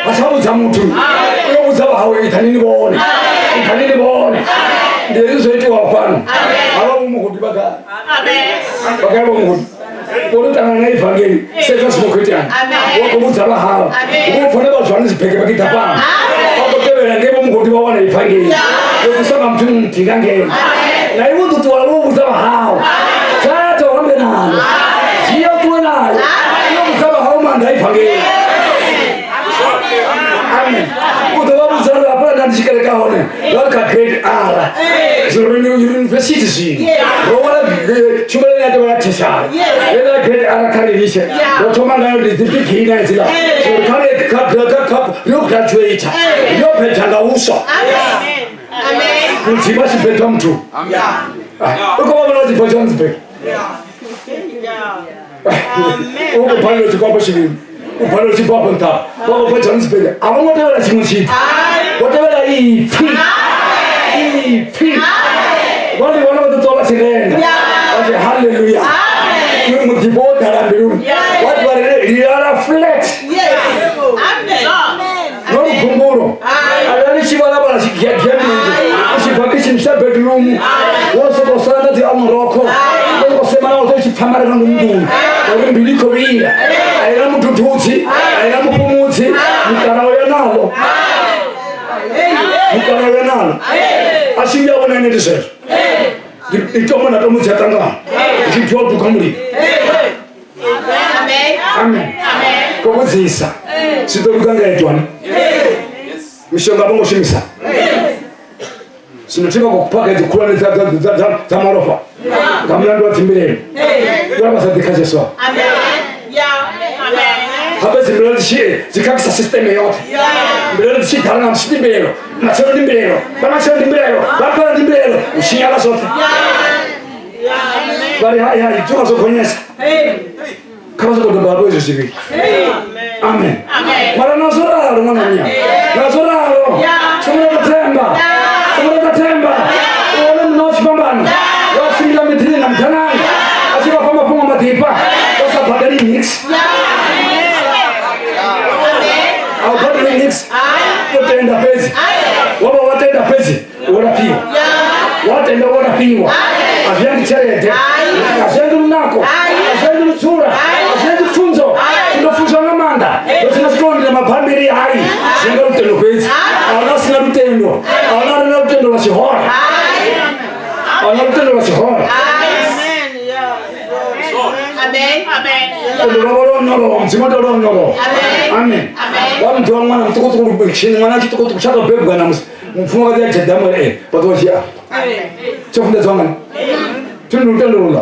A tsha vhudza muthu. U yo vhudza vhahawe ithani ni vhone. Ithani ni vhone. Ndi hezwi zwo itiwaho fhano. Havha vho mugudi vha gai? Vha gai vho mugudi? Vho ri ṱangana na ivangeli sedza zwino khou iteani. Vho khou vhudza vha hawe. Vho pfha na vha Johannesburg vha ḓa fhano. Vha khou tevhela ngei vho mugudi vha wana ivangeli. Yo vhusa nga muthu muthihi nga ngei. Na iwe u ḓo ṱuwa wo vhudza vha hawe. Thatha u hambe nalo. Dzhia u ṱuwe nayo. Yo vhudza vha hawe maanḓa a ivangeli. Amen. U ḓo vha vhudza uri hafhaḽa nda ndi tshi kereka hone ndo ri kha grade R zwino ri university zwino ro wana tshumelo ine ya tovha ya tertiary heiḽa grade R kha ri litshe ro thoma ngayo ndi dzi beginner hedziḽa so kha ri kha yo graduate yo phetha nga uswa mudzimu a tshi bethwa muthu u khou vha vhona tshi bva Johannesburg u khou balelwa tshi kwamba tshivhili u balelwa tshi bva afho nṱha vha khou bva Johannesburg a vho ngo tevhela tshiṅwe tshithu vho tevhela ipfi ipfi vha ḽi vhona vha ḓo ṱuwa vha tshi renga vha tshi halleluya muḓifho wo ḓala mbiluni wa ḓivha ri lilala flat no lugumbulo arali tshi vhalabala tshi giagia milenzhe u tshi bva kitchen tsha bedroom wo sokou sala na dzi amorokho wo sokou semana woṱhe u tshi pfa mare nga ngomu nḓuni uri mbilu i khou vhila a ina mudududzi a ina mufhumudzi mukala uya nalo mukala uya nalo a tshi vhuya vhona ene ndi zwezwo itombo na tombo dzi a ṱangana tshi bviwa duga mulilo. Amen. Khou vhudzisa zwi ḓo luga nga itwani mishonga vho ngo shumisa zwino thi vha khou phaka idzi khulwane dza malofha nga mulandu wa dzimbilelo vha vha sa ḓi kha Jesu habe dzimbilelo dzi dzi khakhisa system yoṱhe mbilelo dzi tshi ḓala nga musi ndi mbilelo matshelo ndi mbilelo vha matshelo ndi mbilelo vha fhela ndi mbilelo u tshinyala zwoṱhe vha ri hai hai dzuka zwo gonyesa kha vha sokou doba vho izwo zwivhili. Amen. Mara nazwo ralo ṅwana mia nazwo ralo songo tathemba songo tathemba u wane munna wa tshifhambano wa tshimbila miḓini na muḓanani a tshi vha fha mafhungo maḓifha o sa badeli nix a u badeli nix u tenda fhedzi wa vha wa tenda fhedzi wo lafhiwa wa tenda wo lafhiwa a zwi yangi tshelede a zwi yangi lunako a zwi yangi lutsula a zwi yangi pfunzo ndo funzwa nga maanḓa ndo sina zwikolo na mabambiri hai zwi nga lutendo fhedzi a huna sina lutendo a huna ri na lutendo lwa tshihora a huna lutendo lwa tshihora lutendo lwavho lwo onyolowa mudzimu o tea lwo onyolowa. Amen. Wa muthu wa ṅwana muṱukuṱuku ṅwana tshiṱukuṱuku tsha tou bebwa na musi mufumakadzi a dzheda mure e vha ḓo dzhia tsho funḓedzwa ngani thi ndi lutendo luḽa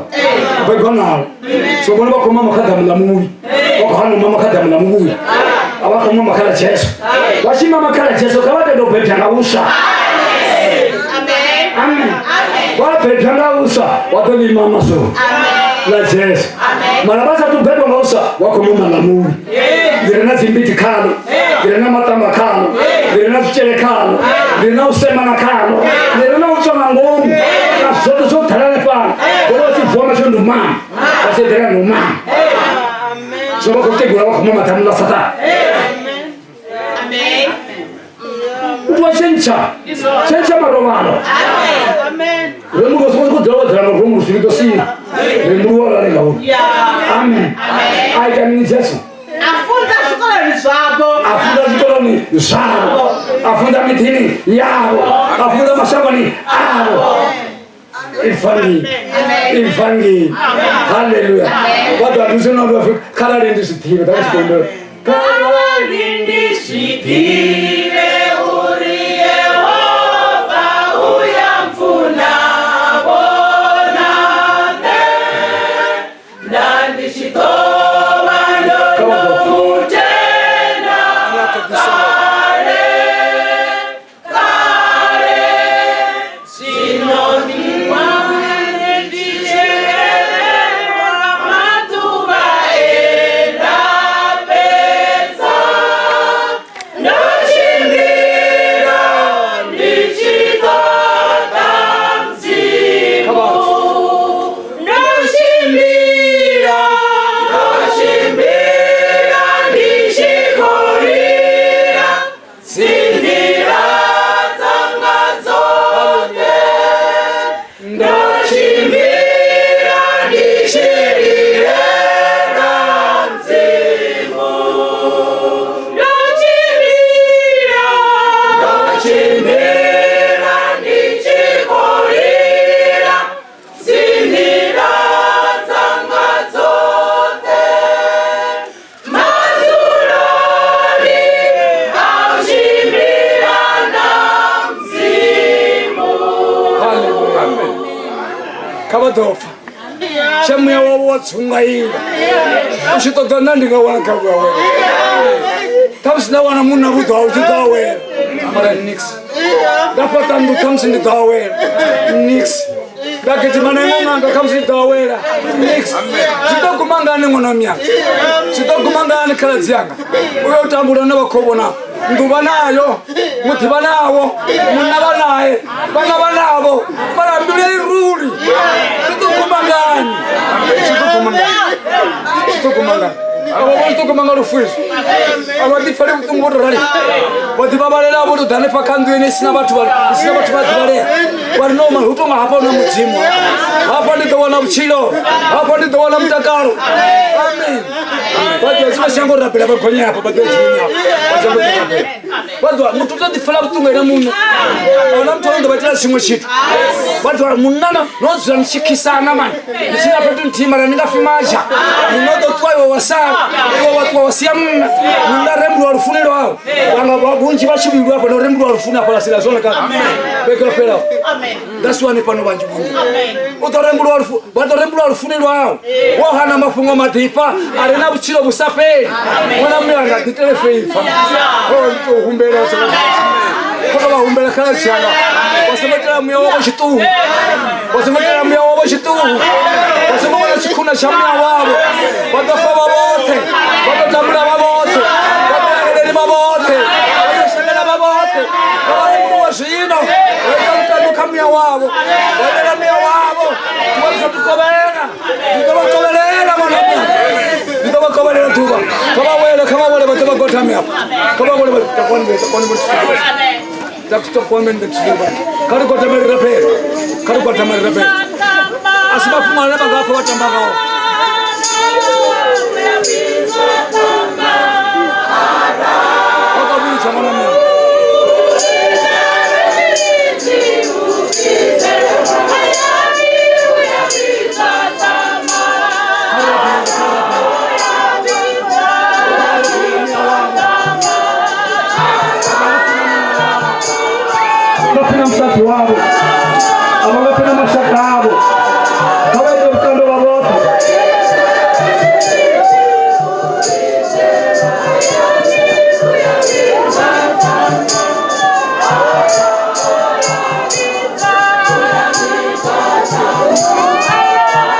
bebwa nalo so vhone vha khou mama kha ḓamu ḽa muvhi vha khou hana u mama kha ḓamu ḽa muvhuya a vha khou mama kha ḽa Jesu vha tshi mama kha ḽa Jesu kha vha tende u bebwa nga vhuswa. Amen. Vha bebwa nga vhuswa vha ḓo ḽi mama so ḽa Jesu mara vha sathu bebwa nga vhuswa vha khou mama ḽa muvhi ḽi re na dzimbiti khalo ḽi re na maṱamba khalo ḽi re na zwitshele khalo ḽi re na u semana khalo ḽi re na u tswa nga ngomu na zwoṱhe zwo ḓala hanefhaḽa vho vha tshi vuwa matshelo ndi u mama vha tshi eḓela ndi u mama so vha khou kegula vha khou mama ḓamu ḽa Saṱhane u tea u tshentsha tshentsha marovhalo re muthu songo khou dzula wa dzula nga rumu luswili ḓo sina re mulu wa lale ngauri. Amen. A ita mini Jesu? A funza zwikoloni zwavho a funza zwikoloni zwavho a funza miḓini yavho a funza mashangoni avho ivangeli ivangeli haleluya vha ḓo anduse na uri kharali ndi zwi ḓivhe ḓa tshikombelo kharali ndi zwi ḓivhe uri Yehova u ya mpfuna vhona nṋe nda ndi tshi ḓo vha ndo no mutenda kale kale zwino ndi ndi tshelelwa maḓuvha e nda fhedza ndo Kha vha ḓo fa tsha muya wavho wa tsungaiwa u tshi ṱoḓa nna ndi nga wana kha vhuawela khamusi nda wana munna vhuḓo hau tshi ḓo awela mara nix nda fhaṱa nnḓu khamusi ndi ḓo awela nix nda gidima na iṅwe ṅanga khamusi ndi ḓo awela nix zwi ḓo guma ngani ṅwana miyanga zwi ḓo guma ngani khaladzi yanga u yo tambula na vha khou vhona nnḓu vha nayo muḓi vha nawo munna vha naye vhana vha navho mara mbilu ya iruli zwi ḓo guma ngani zwi ḓo guma ngani zwi ḓo guma ngani avho vho zwi ḓo guma nga lufu izwi a vha ḓipfeli vhuṱungu vho to rali vho ḓi vhavhalela vho to ḓa hanefha kha nnḓu ene isina vhathu isina vhathu vha ḓivhalea vha ri no man hu tonga hafha hu na mudzimu hafha ndi ḓo wana vhutshilo hafha ndi ḓo wana mutakalo amen vha ḓo dzula shango rabela vha gonya hafha vha ḓo dzula hafha vha shango rabela vha ḓo muthu u ḓo ḓipfela vhuṱungu ene muṋe ahuna muthu ane ḓo vha itela tshiṅwe tshithu vha ḓo munna no dzula ni tshi khisana mani ni tshi nga fhethu nthihi mara ni nga fi mazha munna u ḓo ṱuwa iwe wa sala iwe wa ṱuwa wa sia munna munna rembulwa lufuni lwawe vhanga vhunzhi vha tshi vhilwa hafha no rembulwa lufuni hafha lasila zwone kana vhege yo fhelaho nda si wane fhano vhanzhi vhunzhi u ḓo rembulwa lufu vha ḓo rembulwa lufuni lwawe wo hana mafhungo maḓifha a re na vhutshilo vhu sa fheli ṅwana mme anga ḓitele feifa o tou humbela kho to vha humbela khaladzi yanga wa songo itela muya wavho tshiṱuhu wa songo itela muya wavho tshiṱuhu wa songo vhona tshikhuna tsha muya wavho vha ḓo fa vha vhoṱhe vha ḓo tambula vha vhoṱhe vha ḓo heleli vha vhoṱhe vha ḓo shengela vha vhoṱhe vha vha rembuluwa zwino vha ita lutendo kha muya wavho vha itela muya wavho ḓuvha ḽi sa kovhela ndi ḓo vha kovhelela ṅwana ndi ḓo vha kovhelela ḓuvha kha vha wele vha ḓo vha gotame hafha kha vha wele kha ri gotame ri rabele kha ri gotame ri rabele a si mafhungo ane vha nga pfa vha tamba ngao vha khou vhidza ṅwana muya vha musadzi wavho a vha nga pfi na mashaka avho kha vha ite vhukando vha vhoṱhe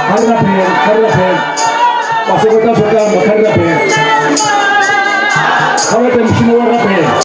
kha ri rabele kha ri rabele vha songo ita zwo tamba kha ri rabele kha vha ite mushumo wa rabela.